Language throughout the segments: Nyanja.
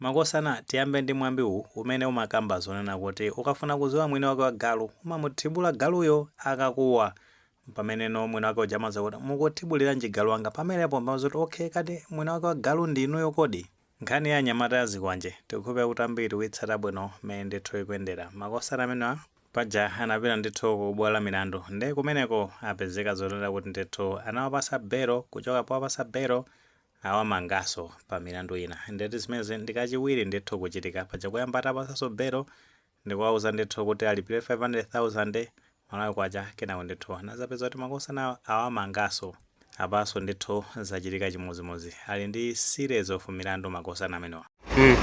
Makosana, tiyambe ndi mwambi uwu umene umakamba zonena kuti ukafuna kudziwa mwini wake wa galu umamuthibula galuyo akakuwa. Pameneno mwini wake uja amadziwa kuti mukuthibuliranji galu wanga. Pamenepo mpamene kuti okay, kati mwini wake wa galu ndi inuyo kodi? Nkhani ya anyamata ya zikwanje tikukhulupirira kuti ambiri tikuitsata bwino mmene ndithu ikuyendera. Makosana amenewa paja anapita ndithu ku bwalo la milandu, nde kumeneko apezeka zonena kuti ndithu anawapasa belo. Kuchoka powapasa belo, awamangaso pa milandu ina. Ndeti zimenezi ndikachiwiri ndithu kuchitika. Paja kuyamba atapasanso belo ndikuwauza ndithu kuti alipire 500,000 Malawi kwacha, kenako ndithu anazapeza kuti makosana awamangaso. Apanso ndithu zachitika chimodzimodzi, ali ndi series of milandu makosana amenewa. Yes.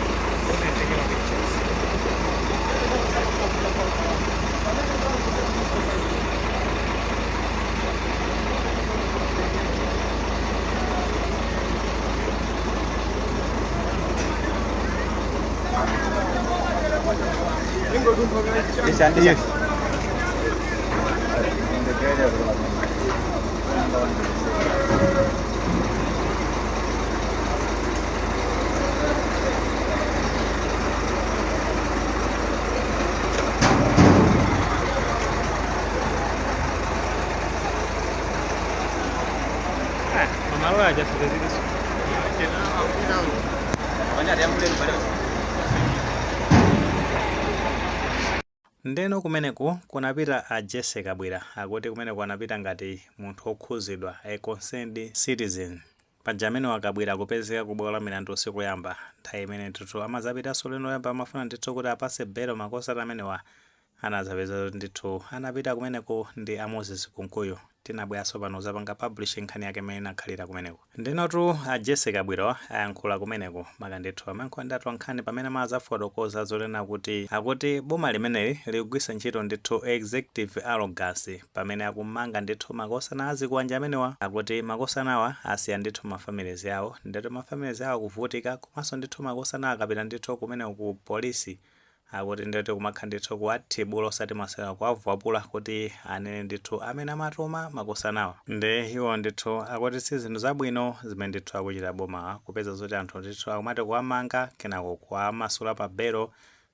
Mamalo aja sudah situ. Ndeno kumeneku kunapita a Jesse Kabwira. Akuti kumeneku anapita ngati munthu okhuzidwa, a concerned citizen. Paja amene wakabwira kupezeka ku bwalo la milandu sikoyamba. Nthawi imene ndithu amazapitanso ulendo woyamba, amafuna ndithu kuti apase belo makosana amenewa, anazapeza kuti ndithu anapita kumeneko ndi a Moses Kunkuyu. Tinabweranso pano zapanga publish nkhani yake imene inakhalira kumeneko. Ndenotu a Jesse Kabwira ayankhula kumeneko, maka ndithu amayankhula ndi atolankhani pamene amazafotokoza zonena kuti akuti boma limeneli likugwiritsa ntchito ndithu executive arrogance pamene akumanga ndithu makosana azikwanje amenewa. Akuti makosanawa asiya ndithu ma families yawo, ndithu ma families awo akuvutika, komanso ndithu makosana akapita ndithu kumeneko ku polisi, akuti ndithu kumakhala ndithu kuwathibula osati masewera, kuwavwapula kuti anene ndithu amene amatuma makosanawa. Nde iwo ndithu akuti si zinthu zabwino zimene ndithu akuchita boma, kupeza zoti anthu ndithu akumati kuwamanga, kenako kuwamasula pa belo,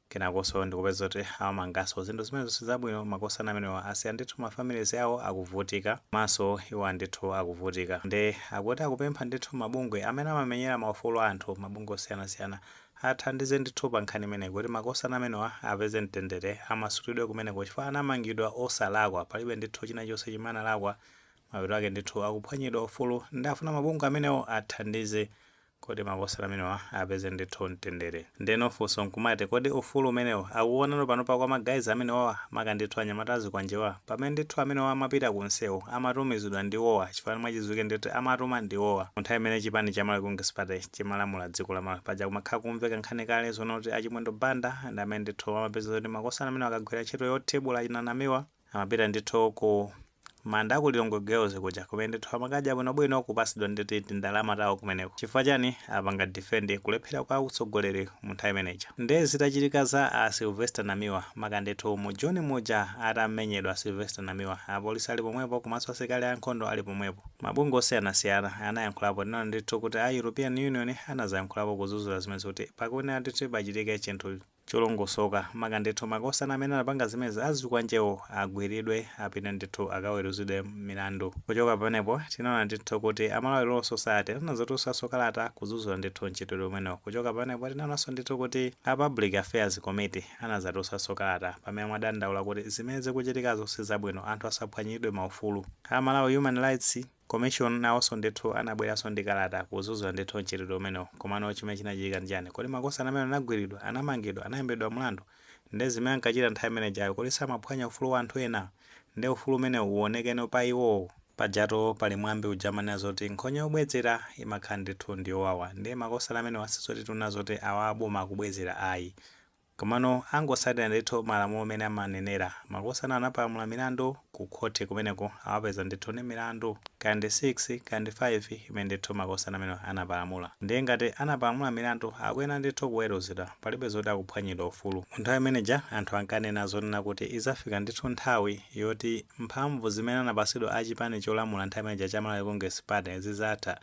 kenakonso ndikupeza kuti awamanganso. Zinthu zimenezo si zabwino. Makosana amenewa asiya ndithu ma families yawo akuvutika, komanso iwo ndithu akuvutika. Nde akuti akupempha ndithu mabungwe amene amamenyera maufulu a anthu, mabungwe osiyanasiyana, athandize ndithu pa nkhani imeneyi kuti makosana amenewa apeze mtendere, amasulidwe kumeneko, chifukwa anamangidwa osalakwa. Palibe ndithu china chonse chimene analakwa. Mapeto ake ndithu akuphwanyidwa ufulu. Ndi afuna mabungwe amenewo athandize kuti makosana amenewa apeze ndithu mtendere. Ndeno funso nkumati, kodi ufulu umenewo akuonano panopa kwa ma guys amenewawa, maka ndithu anyamata azikwanjewa, pamene ndithu amenewa amapita ku nsewu amatumizidwa ndiwowa? Chifukwa mwachidziwikire ndithu amatuma ndiwowa. Nthawi imene chipani cha Malawi Congress Party chimalamula dziko la Malawi, paja kumakhala kumveka nkhani kale zoona kuti achimwendo Banda ndi amene ndithu amapeza kuti makosana amene akagwira ntchito yothibula chinanamiwa amapita ndithu ku manda aku Lilongwe Girls kuja, kumene ndithu amakadya bwinobwino, kupasidwa ndithu tindalama tawo kumeneko. Chifukwa chani? Apanga defend kulephera kwa utsogoleri mu nthawi imeneja. Nde zitachitika za a Sylvester Namiwa, maka ndithu mu Juni muja atamenyedwa Sylvester Namiwa, apolisi ali pomwepo komanso asilikali ankhondo ali pomwepo, mabungwe osiyanasiyana anayankhulapo. Tinaona ndithu kuti a European Union anazayankhulapo kudzudzula zimenezi kuti pakuyenera ndithu pachitike chinthu cholongosoka, maka ndithu makosana amene anapanga zimenezi azikwanjewo agwiridwe, apite ndithu akaweruzidwe milandu. Kuchoka pamenepo tinaona ndithu kuti a Malawi Law Society anazatulutsanso kalata kudzudzula ndithu mchitidwe umenewo. Kuchoka pamenepo tinaonanso ndithu kuti a Public Affairs Committee anazatulutsanso kalata pamene amadandaula kuti zimene zikuchitikazo sizabwino, anthu asaphwanyidwe maufulu. A Malawi Human Rights Commission nawonso ndithu anabweranso ndi kalata kudzudzula ndithu mchitidwe umenewo. Komano chimene chinachitika ndi chani? Kodi makosana amene anagwiridwa, anamangidwa, anayimbidwa mlandu? Nde zimene ankachita nthawi imenejayo, kodi samaphwanya ufulu wa anthu ena? Nde ufulu umenewu uonekeno pa iwowo. Pajatu pali mwambi uja amanena zoti nkhonya yobwezera imakhala ndithu ndiyowawa. Nde makosana amenewa sizoti tunena zoti awa aboma akubwezera, ayi. Komano angosatira ndithu malamulo amene amanenera. Makosana anapalamula milandu ku khoti kumeneko, awapeza ndithu ndi milandu kaya ndi 6 kaya ndi 5 imene ndithu makosana amene anapalamula. Ndiye ngati anapalamula milandu, akuyenera ndithu kuweruzidwa, palibe zoti akuphwanyidwa ufulu. Mu nthawi imeneja anthu ankanena zonena kuti izafika ndithu nthawi yoti mphamvu zimene anapasidwa a chipani cholamula nthawi imeneja cha Malawi Congress Party zizatha.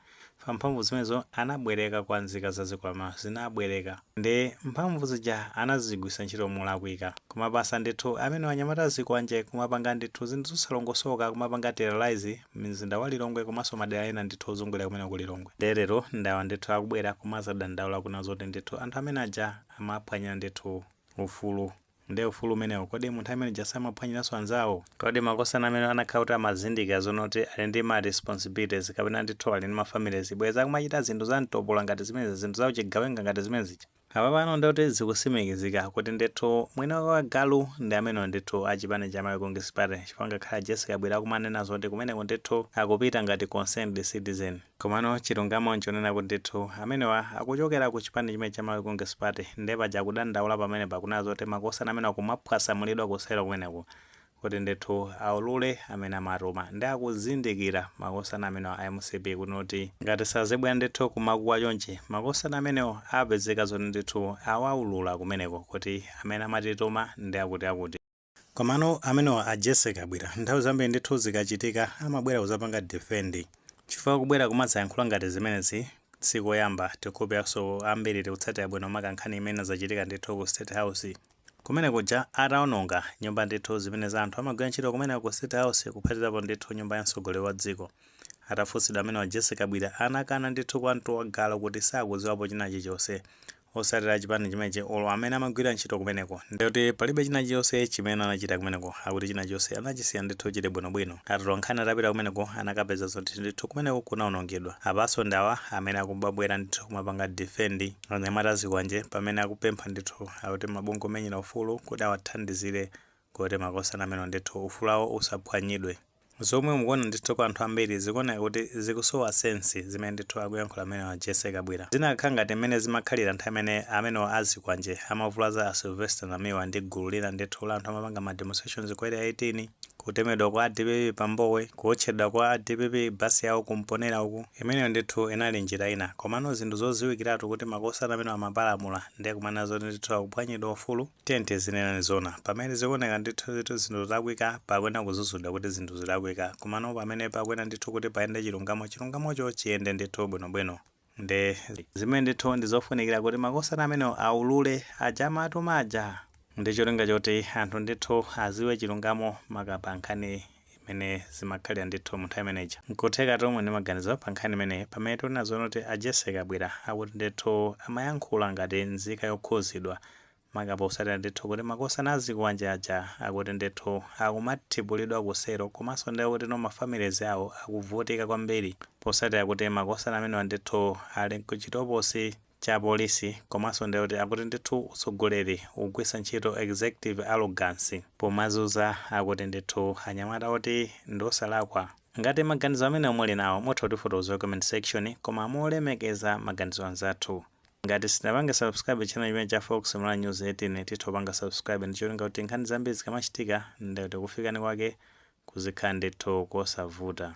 Pa mphamvu zimenezo anabwereka kwa nzika za dziko la Malawi, zinabwereka ndi mphamvu zija anazigwisa ntchito molakwika, kumapasa ndithu amene anyamata zikwanje, kumapanga ndithu zinthu zosalongosoka, kumapanga terrorize mzinda wa Lilongwe komanso madera ena ndithu ozungulira kumene ku Lilongwe. Nderero ndawa ndithu akubwera kumazadandaula kuna zoti ndithu anthu amene aja amaphwanyira ndithu ufulu. Ndiye ufulu umenewo, kodi munthu amene aja samaphwanyiranso anzawo? Kodi makosana amene anakhala kuti amazindikira zonoti ali ndi ma responsibilities kapena ndithu ali ndi ma families, bweza akumachita zinthu za mtopola ngati zimenezi, zinthu za uchigawenga ngati zimenezi? Apa pano ndikuti zikusimikizika kuti ndithu mwina wa galu ndi amene ndithu achipani cha Malawi Congress Party, chifukwa ngakhale Jessie Kabwila akumanena zoti kumeneko ndithu akupita ngati concerned citizen, komano chilungamo nchonena kuti ndithu amenewa akuchokera ku chipani chimene cha Malawi Congress Party. Ndiye paja akudandaula pamene pakunena zoti makosana amene akumaphwasamulidwa kusero kumeneko, kuti ndithu aulule amene amatuma. Ndi akuzindikira makosana amenewa a MCP kunoti ngati sazibwera ndithu kumakuwa chonchi, makosana amenewo apezeka zoti ndithu awaulula kumeneko kuti amene amatituma ndi akuti akuti. Komano amenewa a Jessie Kabwila nthawi zambiri ndithu zikachitika amabwera kuzapanga defend, chifukwa kubwera kumadzayankhula ngati zimenezi sikoyamba. Tikhupiranso ambiri tikutsatira bwino maka nkhani imene zachitika ndithu ku State House kumene kuja, ataononga nyumba ndithu zimene za anthu amagwira ntchito kumene ku State House, kuphatizapo ndithu nyumba ya mtsogoleri wa dziko. Atafunsidwa amene wa Jessie Kabwila, anakana ndithu kwa mtu wagalo kuti sakudziwapo china chilichonse, osatira chipani chimenechi olo amene amagwira ntchito kumeneko, ndikuti palibe china chilichonse chimene anachita kumeneko. Akuti china chilichonse anachisiya ndithu chili bwinobwino. Atolankhani atapita kumeneko anakapeza zoti ndithu kumeneko kunawonongedwa. Apanso ndawa amene akubabwera ndithu kumapanga defend anyamata zikwanje, pamene akupempha ndithu akuti mabungwe omenyera ufulu kuti awathandizire kuti makosana amene ndithu ufulu wawo usaphwanyidwe. Zomwe mukuona ndithu kwa anthu ambiri zikuoneka kuti zikusowa sense zimene ndithu akuyankhula amene wa Jessie Kabwila. Zinakhala ngati mmene zimakhalira nthawi imene amenewa azikwanje amavulaza a Sylvester Namiwa ndi gulu lina ndithu la anthu amapanga ma demonstrations ku Area 18, kutemedwa kwa DPP pambowe, kuotchedwa kwa DPP basi yawo kumponera uku. Imeneyo ndithu inali njira ina, komano zinthu zoziwikiratu kuti makosana amene amapalamula, ndiye kumanena zoti ndithu akuphwanyidwa ufulu. Tiyeni zinenani zona, pamene zikuoneka ndithu ndithu zinthu zolakwika, pakuyenera kuzuzudwa kuti zinthu zilakwika. Komano pamene pakuyenera ndithu kuti payende chilungamo, chilungamocho chiyende ndithu bwinobwino. Ndi zimene ndithu ndizofunikira kuti makosana amenewo aulule aja amatuma aja, ndi cholinga choti anthu ndithu aziwe chilungamo maka pa nkhani imene zimakhalira ndithu mu nthawi imeneyi. Nkutheka tomwe ndi maganizo pa nkhani imeneyi, pamene tikuona zoti a Jessie Kabwila akuti ndithu amayankhula ngati nzika yokhuzidwa, maka posatira ndithu kuti makosana azikwanje aja akuti ndithu akumathibulidwa kusero, komanso ndiye kuti no ma families awo akuvutika kwambiri posatira kuti makosana amenewa ndithu ali kuchitoposi cha polisi, komanso ndiye kuti akuti ndithu utsogoleri ugwisa ntchito executive arrogance pomazuza akuti ndithu anyamata oti ndiosalakwa. Ngati maganizo amene muli nawo, mutha kutifotokozera comment section, koma molemekeza maganizo anzathu. Ngati sinapange subscribe channel chimene cha Fox Mala News 18, titha kupanga subscribe ndi cholinga kuti nkhani zambiri zikamachitika, ndiye kuti kufikani kwake kuzikhala ndithu kosavuta.